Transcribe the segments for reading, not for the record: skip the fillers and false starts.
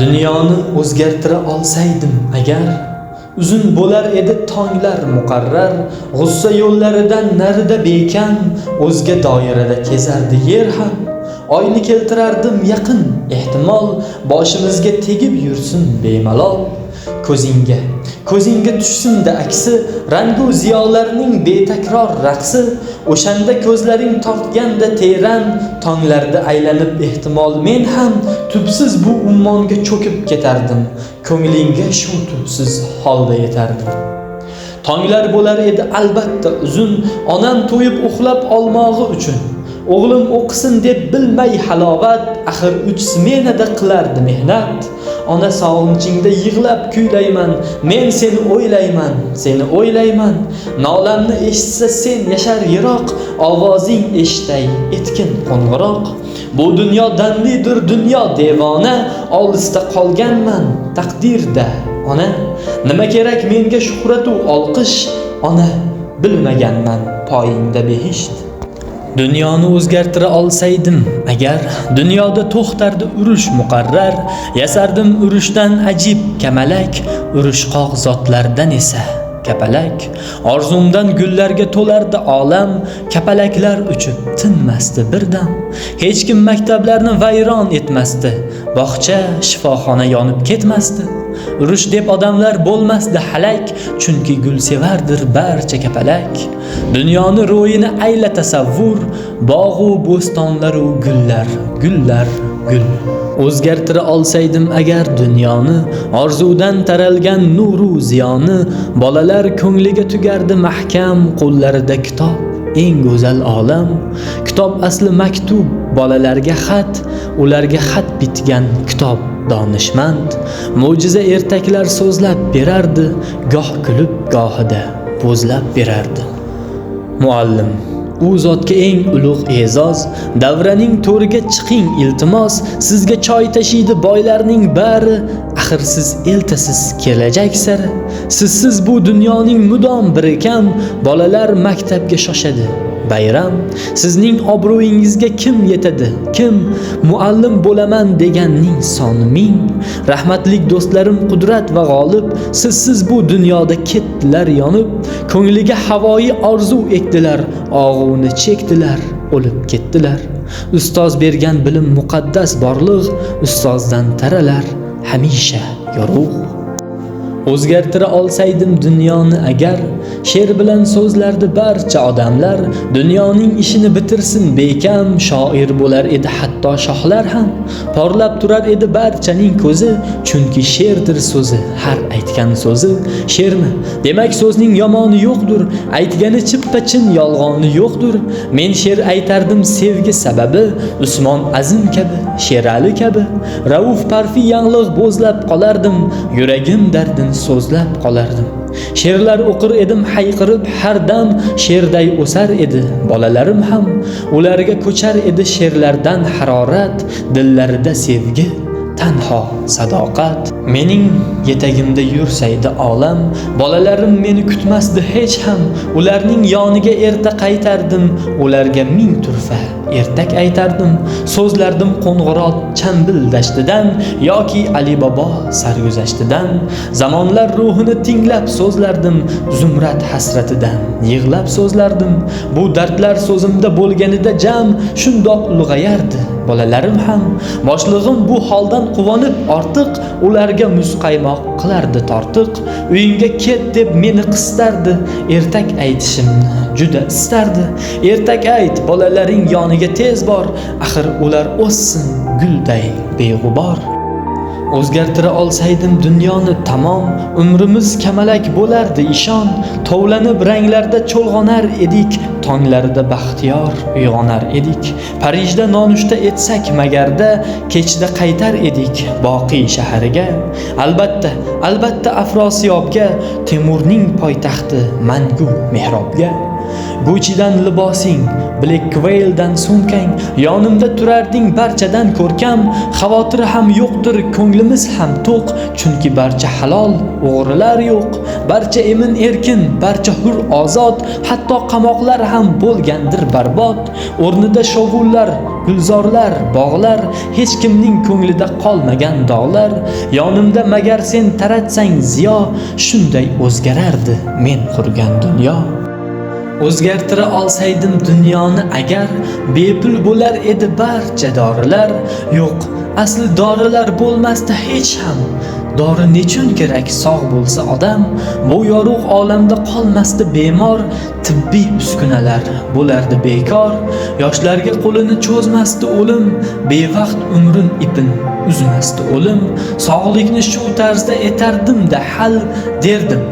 Dunyoni o'zgartira olsaydim agar, uzun bo'lar edi tonglar muqarrar, g'ussa yo'llaridan narida bekam, o'zga doirada kezardi yer ham. Oyni keltirardim yaqin, ehtimol, boshimizga tegib yursin bemalol. Ko'zingga, ko'zingga tushsin-da aksi, rangu ziyolarning betakror raqsi, o'shanda ko'zlaring tortganda teran, tonglarda aylanib ehtimol men ham tubsiz bu ummonga cho'kib ketardim, ko'nglingga shu tubsiz holda yetardim. Tonglar bo'lar edi albatta uzun, onam to'yib uxlab olmog'i uchun. O'g'lim o'qisin deb bilmay halovat, axir 3 smenada qilardi mehnat. Ona sog'inchingda yig'lab kuylayman, men seni o'ylayman, seni o'ylayman. Nolamni eshitsa sen yashar yiroq, ovozing eshitay etkin qo'ng'iroq. Bu dunyo damlidir, dunyo devona, olisda qolganman taqdirda ona. Nima kerak menga shuhrat u olqish, ona bilmaganman poyingda behisht. Dunyoni o'zgartira olsaydim agar, dunyoda to'xtardi urush muqarrar, yasardim urushdan ajib kamalak, urushqoq zotlardan esa kapalak. Orzumdan gullarga to'lardi olam, kapalaklar uchib tinmasdi birdam. Hech kim maktablarni vayron etmasdi, bog'cha, shifoxona yonib ketmasdi. Urush deb odamlar bo'lmasdi halak, chunki gul sevardir barcha kapalak. Dunyoni ro'yini ayla tasavvur, bog'u bo'stonlaru gullar, gullar, gul. O'zgartira olsaydim agar dunyoni, orzudan taralgan nuru ziyoni, bolalar ko'ngliga tugardi mahkam, qo'llarida kitob, eng go'zal olam. Kitob asli maktub, bolalarga xat, ularga xat bitgan kitob donishmand. Mo'jiza ertaklar so'zlab berardi, goh kulib gohida bo'zlab berardi. Muallim, u zotga eng ulug' e'zoz, davraning to'riga chiqing iltimos, sizga choy tashiydi boylarning bari, axir siz eltasiz kelajak sari. Sizsiz bu dunyoning mudom biri kam, bolalar maktabga shoshadi bayram. Sizning obro'yingizga kim yetadi, kim? Muallim bo'laman deganning soni ming. Rahmatlik do'stlarim Qudrat va G'olib, sizsiz bu dunyoda ketdilar yonib, ko'ngliga havoyi orzu ekdilar, og'uni chekdilar, o'lib ketdilar. Ustoz bergan bilim muqaddas borliq, ustozdan taralar hamisha yorug'. O'zgartira olsaydim dunyoni agar, she'r bilan so'zlardi barcha odamlar, dunyoning ishini bitirsin bekam, shoir bo'lar edi hatto shohlar ham. Porlab turar edi barchaning ko'zi, chunki she'rdir so'zi, har aytgan so'zi. She'rmi? Demak so'zning yomoni yo'qdir, aytgani chippa-chin yolg'oni yo'qdir. Men she'r aytardim sevgi sababi, Usmon Azim kabi, Sherali kabi, Rauf Parfi yanglig' bo'zlab qolardim, yuragim dardin so'zlab qolardim. She'rlar o'qir edim hayqirib har dam, she'rday o'sar edi bolalarim ham. Ularga ko'char edi she'rlardan harorat, dillarida sevgi, tanho sadoqat. Mening yetagimda yursaydi olam, bolalarim meni kutmasdi hech ham. Ularning yoniga erta qaytardim, ularga ming turfa ertak aytardim. So'zlardim Qo'ng'irot Chambil dashtidan yoki Alibobo sarguzashtidan. Zamonlar ruhini tinglab so'zlardim, zumrad hasratidan yig'lab so'zlardim. Bu dardlar so'zimda bo'lganida jam, shundoq ulg'ayardi bolalarim ham. Boshlig'im bu holdan quvonib ortiq, ularga muzqaymoq qilardi tortiq. Uyingga ket deb meni qistardi, ertak aytishimni juda istardi. Ertak ayt, bolalaring yoniga tez bor, axir ular o'ssin gulday beg'ubor. O'zgartira olsaydim dunyoni tamom, umrimiz kamalak bo'lardi ishon. Tovlanib ranglarda cho'lg'onar edik, tonglarda baxtiyor uyg'onar edik. Parijda nonushta etsak magarda, kechda qaytar edik Boqiy shahariga. Albatta, albatta Afrosiyobga, Temurning poytaxti mangu mehrobga. Guccidan libosing, Blackwell'dan sumkang, yonimda turarding barchadan ko'rkam. Xavotir ham yo'qdir, ko'nglimiz ham to'q, chunki barcha halol, o'g'rilar yo'q. Barcha emin erkin, barcha hur ozod, hatto qamoqlar ham bo'lgandir barbod. O'rnida shovullar, gulzorlar, bog'lar, hech kimning ko'nglida qolmagan dog'lar. Yonimda magar sen taratsang ziyo, shunday o'zgarardi men qurgan dunyo. O'zgartira olsaydim dunyoni agar, bepul bo'lar edi barcha dorilar. Yo'q, asli dorilar bo'lmasdi hech ham. Dori nechun kerak sog' bo'lsa odam? Bu yorug' olamda qolmasdi bemor, tibbiy uskunalar bo'lardi bekor. Yoshlarga qo'lini cho'zmasdi o'lim, bevaqt umrin ipin uzmasdi o'lim. Sog'likni shu tarzda etardim-da hal, derdim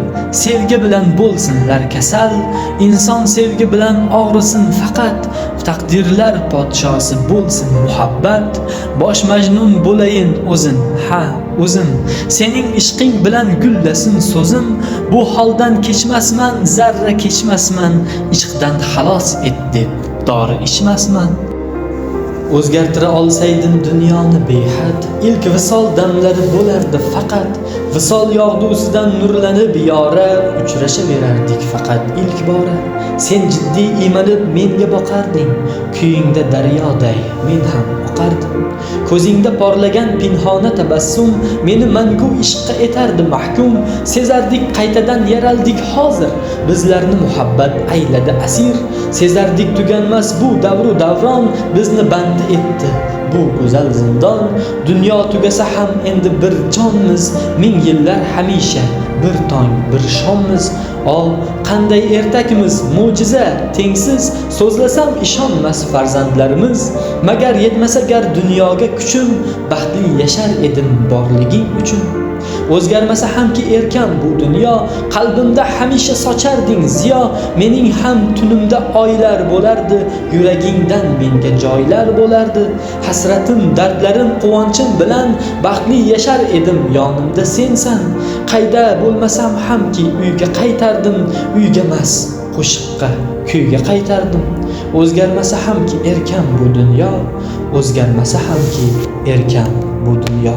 sevgi bilan bo'lsinlar kasal. Inson sevgi bilan og'risin faqat, taqdirlar podshosi bo'lsin muhabbat. Bosh majnun bo'layin o'zim, ha o'zim, sening ishqing bilan gullasin so'zim. Bu holdan kechmasman, zarra kechmasman, ishqdan xalos et deb dori ichmasman. O'zgartira olsaydim dunyoni behad, ilk visol damlari bo'lardi faqat. Visol yog'dusidan nurlanib yora, uchrashaverardik faqat ilk bora. Sen jiddiy iymanib menga boqarding, kuyingda daryoday men ham oqardim. Ko'zingda porlagan pinhona tabassum meni mangu ishqqa etardi mahkum. Sezardik qaytadan yaraldik hozir, bizlarni muhabbat ayladi asir. Sezardik tuganmas bu davru davron, bizni bandi etdi bu go'zal zindon. Dunyo tugasa ham endi bir jonmiz, ming yillar hamisha bir tong bir shommiz. O, qanday ertakmiz, mo'jiza tengsiz, so'zlasam ishonmas farzandlarimiz. Magar yetmasa gar dunyoga kuchim, baxtli yashar edim borliging uchun. O'zgarmasa hamki erkam bu dunyo, qalbimda hamisha socharding ziyo. Mening ham tunimda oylar bo'lardi, yuragingdan menga joylar bo'lardi. Hasratim, dardlarim, quvonchim bilan baxtli yashar edim, yonimda sensan. Qayda bo'lmasam hamki uyga qaytardim, uygamas qo'shiqqa, kuyga qaytardim. O'zgarmasa hamki erkam bu dunyo, o'zgarmasa hamki erkam bu dunyo.